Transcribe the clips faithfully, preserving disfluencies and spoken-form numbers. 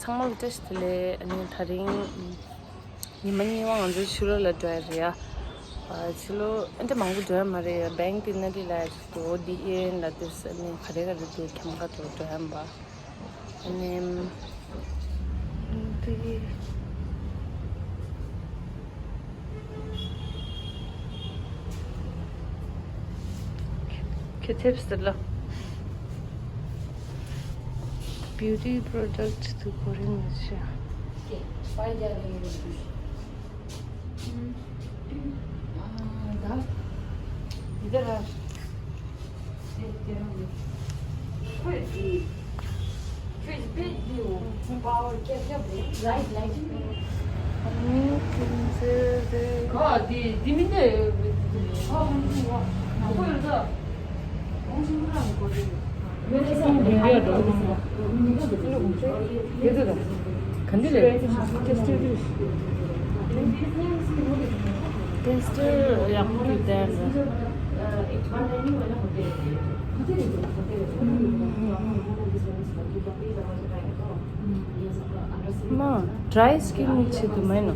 ཚང་མ་ལ་བཀྲ་ཤིས་བདེ་ལེགས། ཨ་ནི་དེ་རིང་ཉི་མ་གཉིས་པ་ང་ཚོ་ཕྱི་ལོགས་ལ་འགྲོ་ཡ་རེད་ཡ། ཨ་ཕྱི་ལོགས་ཨ་འདྲ་མང་པོ་འགྲོ་ཡ་མ་རེད་ཡ། བེང་དེ་ན་རི་ལ་ཡ་འགྲོ། ཌི་ཨེན་ལ་དེ་ས་ནི་ག་རེ་ག་རེ་འདུག་ཁྱམས་ཁ་འགྲོ་འགྲོ་ཡ་མ་པ། ཨ་ནི་དེ། ཁྱོད་ཐེབས་སུ་ལ། བིའུ་ཊི་པྲོ་ཌག་ཏུ་གོ་རིན་མི་ཆེ། མ་ཌ་རའི་སི་ཀིན་ཆེད་དུ་མེད་ནོ།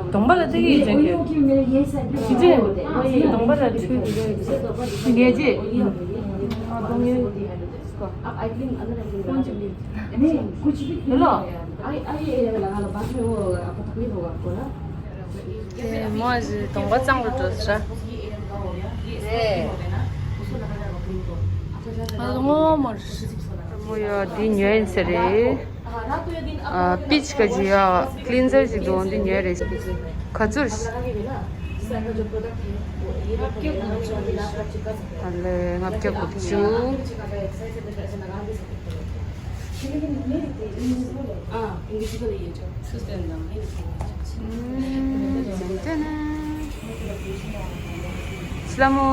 གདོང་པ་ལ་ལྟ་གི་ཡོད་ཅན་གྱི། ཅི་ཅི། གདོང་པ་ལ་ཐུག་གི་ཡོད་ཅན་གྱི། ངེས་ཅན། ཨ་ལོ། དེ་མོ་ཞིག་གདོང་པ་གཙང་རུ་འགྲོ་ས་ར། རེད། ཨ་ངོ་མ་རེད། མོ་ཡ་འདི་ཉོས་ཡིན་ཟེར་རེད། ཨ་པི་ཆི་ག་ཅི་ཡ་ཀི་ལིན་ཟར་ཞིག་འདུག་འདི་ཉོས་རེད། ག་ཚོད་རེད། ཨ་ལེ་ལྔ་བརྒྱ་དགུ་བཅུ། སླ་མོ།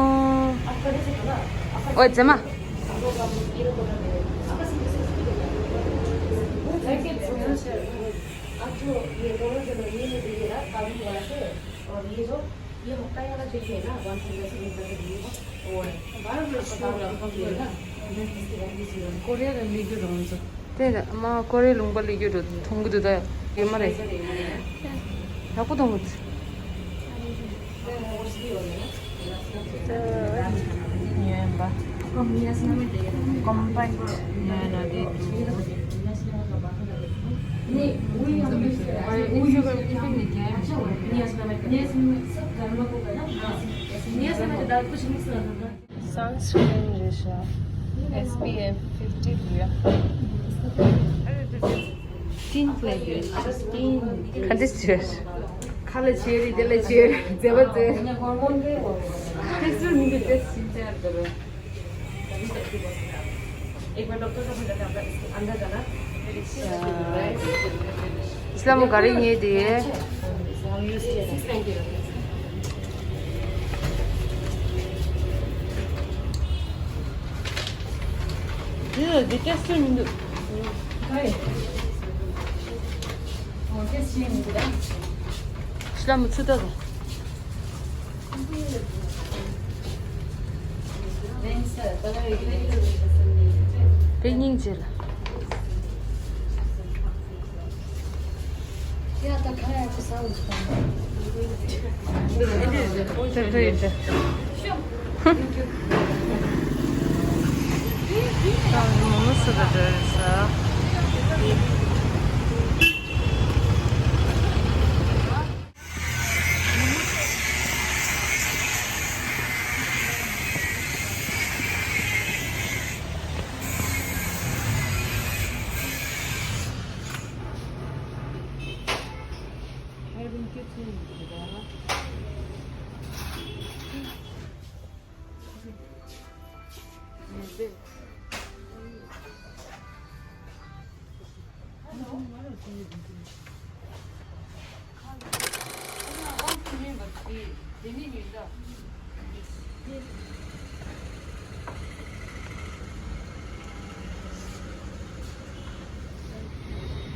ཨོ་ཙེ་མ། ཀོ་རི་ཡ་ལ་སླེབས་རྒྱུ་རང་ཚོ། དེ་ལ་མ་ཀོ་རི་ཡ་ལུང་པ་སླེབས་རྒྱུ་འགྲོ་མཐོང་གི་འདུག་ད་ཡོད་མ་རེད། ཡག་པོ་མཐོང་གི་འདུག་ཉོས་པ། ཀོམ་པེག་ཉོས་ན་དེ་འདུག Sunscreen རེད་ཤག S P F fifty རེད། ཏིན་ལབ་ཡོད། ཏིན། ག་འདྲ་བྱས། ཁ་ལ་བྱས་རེད། དེ་ལ་བྱས་རེད། མཛེས་པ་མཛེས། ཧོར་མོན་རེད། ཏེ་སུ་མི་འདུག་ཏེ་སུ་ཅར་དུ་རེད། སླ་མོ་ག་རེ་ཉོས་དེ། འདི་ལ་འདི་ཏེ་སུ་མི་འདུག་སླ་མོ་ཚུ་ད་དང་། དེ་སྙིང་རྗེ་ལ། ཡ་ད་ཁ་ཡ་ཅི་ས་འུ་ཅི་དང་། ད་ད་ཡིན་ད། ད་མོ་མོ་སུ་ད་འདྲ་རེད་ས།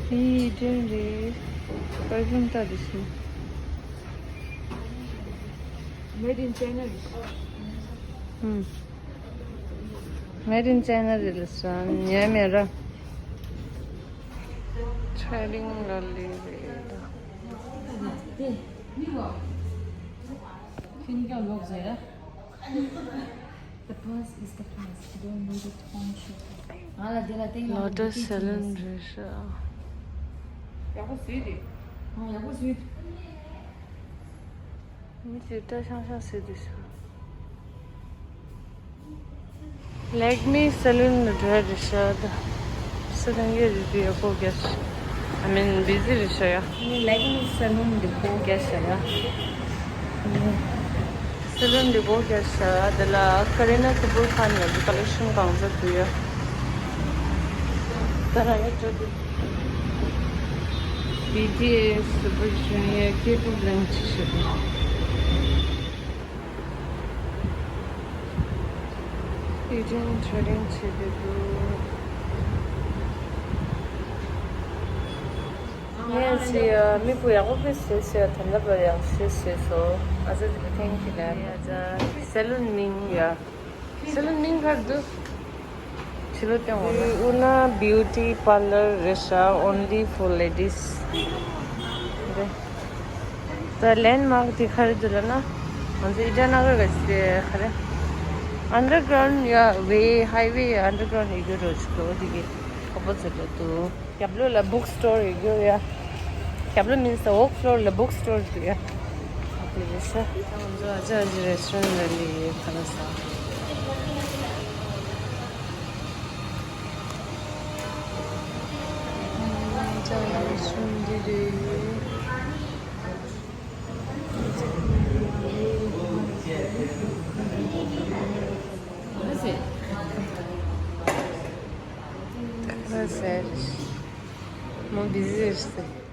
དེ་ཡི་དྲན་རེད། པར་ཕིའུམ་ལྟ་དུ་ཤིང་། Made in China རེད། ཧུམ། Made in China རེད་ལ་ས་ཉན་མེད་ར། Trading ལ་ལས་རེད། ཁྱོད་ཀྱང་ལོག་ཟེར་ར། The past is the past. You don't need it. ང་ལ་དེ་ལ་སྟེང་ལ་ལོ་ཏོ་སེ་ལུན་རེད་ཤག་ཡག་པོ་བཟོས་ཏེ། ཨ་ཡག་པོ་བཟོས་ཏེ། མི་དེ་ལྟ་ཤང་ཤང་ཟེར་དུས་སུ། Lakme salon ལ་འགྲོ་ཡ་རེད་ཤག་ད། སུ་དང་གི་རེད་དུས་ཡག་པོ་རྒྱག་ཤག I mean busy རེད་ཤག་ཡ། ངས་Lakme salon འདི་པོ་རྒྱག་ཤག་ཡ། Salon འདི་པོ་རྒྱག་ཤག་ཡ། དེ་ལ་Kareena Kapoor Khan ལ་གི་collection གང་ཟག་དུ་ཡ། ད་རང་ཡ་འགྲོ་དུས། B T S Super Junior K-pop རང་ཅི་ཞིག་རེད། Eating trading བྱེད་དུས་འདུག་ངས་ཅི་ཡ་མི་བུ་ཡག་པོ་དཔེ་བཟོས་བཟོས་ད་ལྟ་བར་ཡག་ཤོས་བཟོས་སོང་། ཨ་ཙི་ཙི་ཐེང་ཀྱུ་ལེ། ཡ་ཅ་སེ་ལུན་མིང་ཡ། སེ་ལུན་མིང་ག་རེ་འདུག་ཕྱི་ལོ་སྟོན་འོང་ན། ཨུ་ན་beauty parlour རེད་ཤག only for ladies རེད། ད་ལེན་མཱག་དེ་ག་རེ་འདུག་ལབ་ན། ང་ཚོ་ཨི་ཊ་ན་གར་ག་ཅི་ག་རེ། Underground ཡ་way highway underground ཡོད་རྒྱུ་རོ་ཅིག་འདུག་དེ་གི་ཁ་པོ་ཚོ་ལ་འདུག་རྒྱབ་ལོགས་ལ་book store ཡོད་རྒྱུ་ཡ། རྒྱབ་ལོགས་means the འོག་floor ལ་book store འདུག་ཡ། དེ་རེད་ཤག་ང་ཚོ་ཨ་ཅག་ཨ་ཅག་restaurant ལ་ལི་ཡོད་ཁ་ལ་ས། ཨ་ཅག་restaurant འདི་རེད། ཁ་ལ་ས་རེད། མོ་busy རེད་ཟེར།